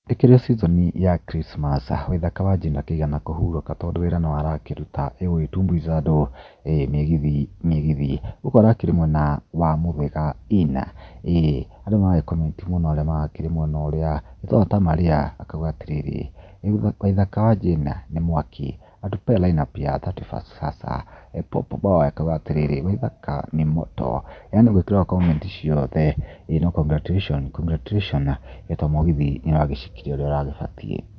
Ĩkĩrĩ o season ya Christmas, Waithaka wa Jane ndakĩigana kũhurũka tondũ wĩra no arakĩruta ĩgũgĩtumbuiza andũ mĩgithi mĩgithi. Gũkũ arakĩrĩ mwena wa Mũthĩga Inn, ĩĩ andũ maragĩ comment mũno arĩa marakĩrĩ mwena ũrĩa, ĩtagwo ta Maria akauga atĩrĩrĩ, Waithaka wa Jane nĩ mwaki. Atupe line up ya 31st sasa. Popo Boy akauga atĩrĩrĩ, Waithaka ni moto. Yaani gwĩkĩra comment ciothe, ĩ no congratulation, congratulation, ĩtwa mũgithi nĩ ũragĩcikiria ũrĩa ũragĩbatiĩ.